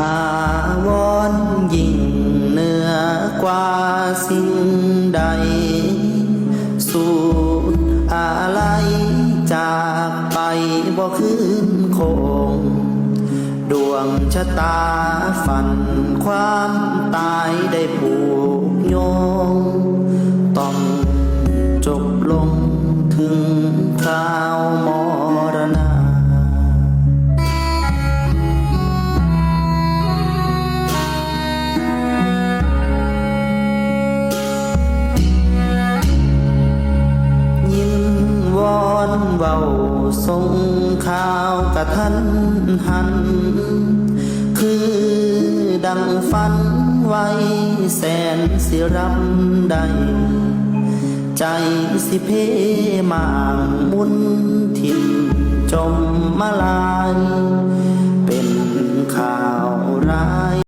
ອາວອນຍິ່ງເໜືອກວ່າສິ່ງໃດ ສູດອາໄລຈາກໄປບໍ່ຄືນຄົງ ດວງຊະຕາຝັນຄວາມຕາຍໄດ້ຜູກໂຍງ ຕ້ອງຈົບລົງເຖິງຄາວມໍລະນະ. ຍິນວອນເວົ້າສົ່ງຂ່າວກະທັນຫັນ ຄືດັ່ງຝັນໄວແສນຊິຮັບໄດ້ ໃຈຊິເພໝ້າງໝຸນຖິ້ມຈົມມາລາຍ